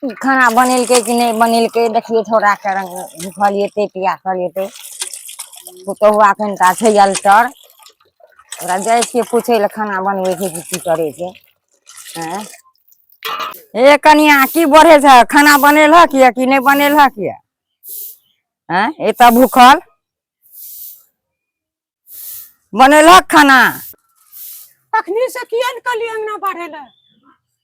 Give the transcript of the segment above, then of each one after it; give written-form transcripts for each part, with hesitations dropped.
खाना बनेलकै कि नहि बनेलकै देखियौ थोड़ा के रंग भूखल एतै पियासल एतै पुतोहु एखन ता छै अल्टर ओकरा जाइ छियै पूछै लए खाना बनबै छै कि की करै छै आँय हे कनिया की बढ़ै छै खाना बनेलहक यऽ कि नहि बनेलहक यऽ आँय एतऽ भूखल बनेलहक खाना तखनी से किया ने कहलियै अंगना बाढ़े लए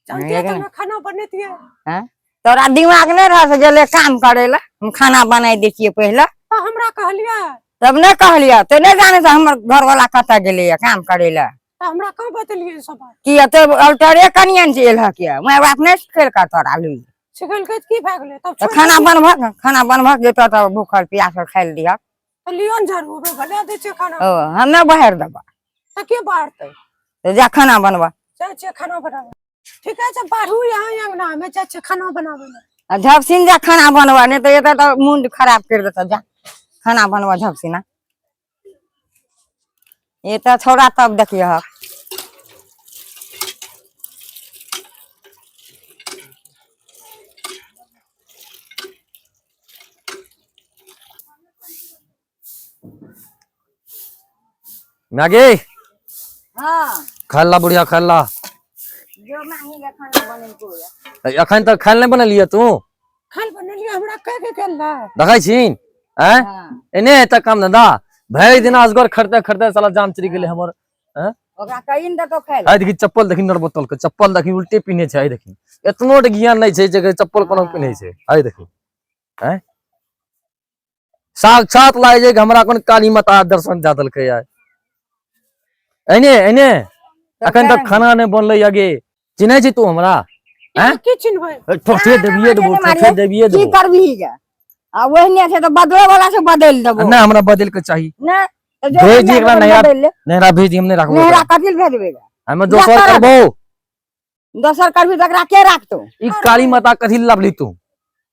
जानतियै तऽ हमरा खाना बनेतियै हैं? तोरा दिमाग नहि रह से गेलै काम करे लए हम खाना बनाइ दै छियै पहिले तऽ हमरा कहलियै तब नहि कहलियै तो नहि जाने छै हमर घरवाला कतऽ गेलैया काम करे लए तऽ हमरा कहाँ बतेलियै ई सब बात किया तो अल्टरे कनियन जे एलहक यऽ माय बाप नहि सिखेलका तोरा लुइ सिखेलकै तऽ की भए गेलै तब तऽ छोड़ि खाना देलियै। बनबहक खाना बनबहक जेतऽ तऽ भूखल प्यासल खाइ लए दिहक तऽ लियौ ने झाड़ू हमे बना दै छियै खाना ओ हम नहि बहारि देबऽ तऽ के बाहरतै तऽ जा खाना बनबऽ जाइ छियै खाना बनाबै ठीके छै बाढ़ू यहाँ अंगना हमे जाइ छियै खाना बनाबै लए आ झपसिन जा खाना बनबऽ नहि तऽ एतऽ तऽ मूड खराब करि देतऽ जा खाना बनबऽ झपसिना एतऽ छौड़ा तब देखियह मैगी हाँ खाय ला बुढ़िया खाय ला जो माही के खाना बनेलको या अखन तक खाय नहि बनेलियै तू खान बनेलियै हमरा कह के गेल रहे देखै छी आँय हाँ एने हेतै काम धंधा भरि दिन असगर खरीदे खरीदे साला जान चलि गेलै हमर ओकरा कही ने देतो खाय ला आइ देखी चप्पल देखी नर बोतल के चप्पल देखी उल्टे पिन्हे छै आइ देखी एतनो टा ज्ञान नहि छै जे चप्पल कोनो पिन्हे छै आइ देखी आँय साक्षात लागै छै कि हमरा कोन काली माता दर्शन दए देलकै आइ एने एने अखन तक खाना नहि बनलै आगे चिन्है छी तू हमरा आँय? की चिन्हबै ठोठे देबिये देबो ठोठे देबिये की देबो करबही गे आ ओहने छै तऽ बदले वाला से बदलि देबो नहि हमरा बदल के चाही नहि तऽ जो भेज दी एकरा नया बदलि ले। नहरा भेज दी हम नहि राखबो नहरा एकरा। कथी लए भेजबै गे? हमे दोसर जा करबो दोसर करबी तऽ एकरा के राखतौ ई काली माता कथी लए लाबली तू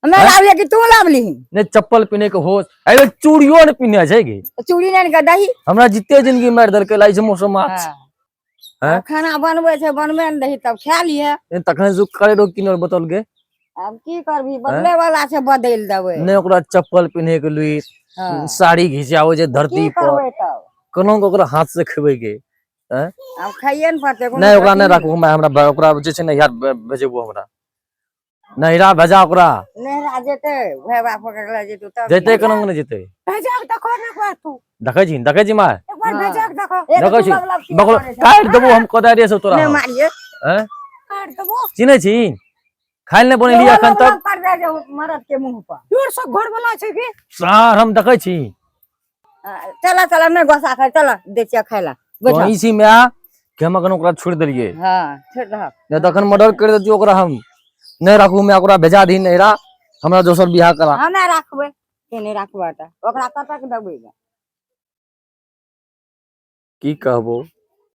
हमे लाबलियै कि तू लाबली ने चप्पल पिन्हे के होश अरे चूड़ियो ने पिन्हे छै गे चूड़ी ने के दही हमरा जिते जिंदगी मारि देलकै लागै छै मौसम हाँ। हैं? खाना बनबै छै बनबे ने दही तब खा लिहे तखन से करे रो किनर बोतल गे आब की करबी बदले वाला छै बदलि देबै ने ओकरा चप्पल पिन्हे के लुइ हाँ। साड़ी घिचाबै छै धरती की पर करबै तब कोनो के ओकरा हाथ से खेबै गे आब खाइए ने पड़तै कोनो नहि ओकरा नहि अथी राखू हमरा हमरा ओकरा जे छै नैहर भेजेबो हमरा नैहरा भेजा ओकरा नैहरा जेतै भाय बाप पकड़ले जेतै तब जेतै कोनो नहि जेतै भेजा के देखो ने एक बार तू देखै छी देखै छी माय एक बार हाँ। भेजा के देखो एक देखै छी, दू बगला किया बगल करै छै? काटि देबो हम कोदारिये से तोरा नहि हम। मारिए हैं? काट देबो चिन्है छी खाइ लए नहि बनेलियै एखन तक कर दे जे मरद के मुंह पर जोर से घर वाला छै की सार हम देखै छी चला चला नहि गोसा खाय चला दै छियै खाय ला बैठ वहीं छी माय कि हम अखन ओकरा छोड़ि देलियै हाँ छोड़ि दहक नहि तखन मर्डर करि देतियै ओकरा हम नहि राखू माय ओकरा भेजा दी नैहरा हमरा दोसर बियाह करा हमे राखबै के नहि राखबै तऽ ओकरा कतक देबै गे की कहबो